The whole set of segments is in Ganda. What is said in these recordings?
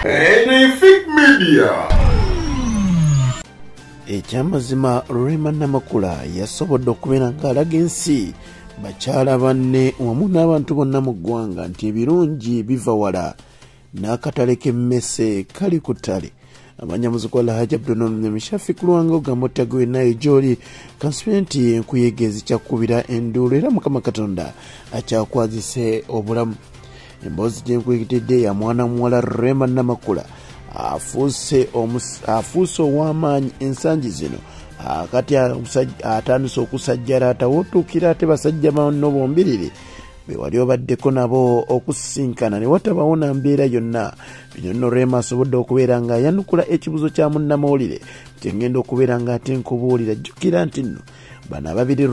Anything Media. Ekyamazima Rema Namakula yasobodde okubeera ng'alaga ensi, bakyala banne wamu n'abantu bonna mu ggwanga nti ebirungi biva wala n'akatale k'emmese kali ku ttale. Abanyamuzi kwa Alhaji Abdul Shafiq Lwanga ogamba ottagwe nayo gy'oli kansubire nti enkuyege zikyakubira enduulu era Mukama Katonda akyakwazise obulamu. Emboozi gye nkuyigidde ya mwana muwala Rema Namakula afuuse ow'amaanyi ensangi zino. Akati atandise okusajjala atawotuukira ate basajja banno bombiriri be wali obaddeko nabo okusisinkana ne watabawo na mbeera yonna. Bino nno Rema asobodde okubeera ng'ayanukula ekibuzo kya munnamawulire kyengenda okubeera ng'ate nkubuulira. Jjukira nti nno bano ababiri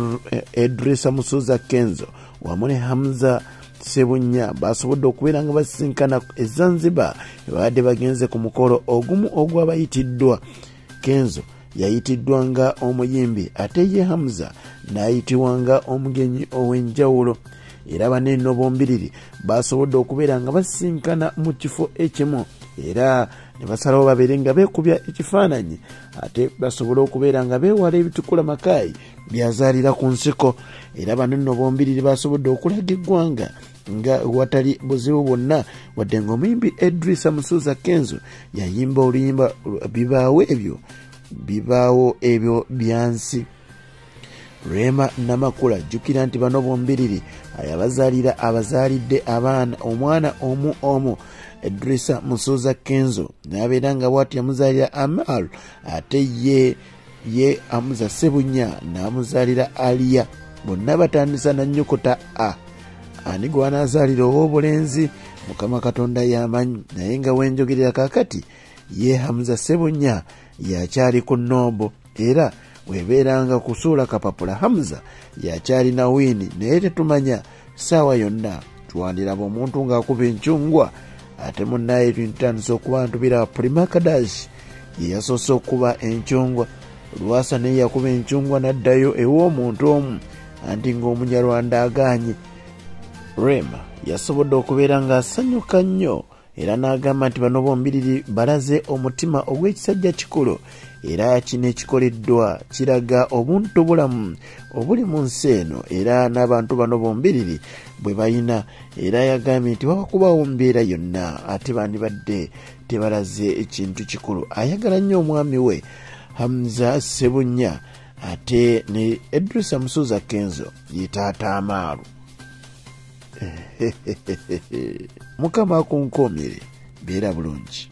Edrisa Musuuza Kenzo wamu ne Hamza Ssebunya basobodde okubeera nga basisinkana e Zanzibar babadde bagenze ku mukolo ogumu ogwabayitiddwa. Kenzo yayitiddwa nga omuyimbi ate ye Hamza n'ayitibwa nga omugenyi ow'enjawulo. Era bano nno bombiriri basobodde okubeera nga basisinkana mu kifo ekimu era ne basalawo babeere nga beekubya ekifaananyi ate basobole okubeera nga beewala ebitukula makaayi byazaalira ku nsiko. Era bano nno bombiriri basobodde okulaga eggwanga nga watali buzibu bwonna, wadde ng'omuyimbi Edrisa Musuuza Kenzo yayimba oluyimba bibaawo ebyo byansi. Rema Namakula jjukira nti bano bombiriri ayabazaalira abazaalidde abaana omwana omu omu. Edrisa Musuuza Kenzo n'abeera nga bw'ati yamuzaalira Amal ate ye Hamza Ssebunya n'amuzaalira Aliya. Bonna batandisa na nnyukuta A. Ani gw'anaazaalira ow'obulenzi Mukama Katonda y'amanyi, naye nga wenjogerera kaakati ye Hamza Ssebunya yakyali ku nnombo era webeeranga kusuula kapapula Hamza yakyalina wiini, naye tetumanya ssaawa yonna twandiraba omuntu ng'akuba encungwa. Ate munnaye tutandise okuba ntubira Prima Kadash ye yasoose okuba encungwa, Lwasa naye yakuba encungwa n'addayo ew'omuntu omu anti ng'Omunyarwanda agaanye. Rema yasobodde okubeera ng'asanyuka nnyo era n'agamba nti bano bombiriri balaze omutima ogw'ekisajja kikulu era kino ekikoleddwa kiraga obuntu bulamu obuli mu nsi eno era n'abantu bano bombiriri bwe balina. Era yagambye nti wabakubawo mbeera yonna ate bandibadde tebalaze ekintu kikulu. Ayagala nnyo omwami we Hamza Ssebunya ate ne Edrisa Musuuza Kenzo ye taata Amaalu. Mukama akunkuumire, beera bulungi.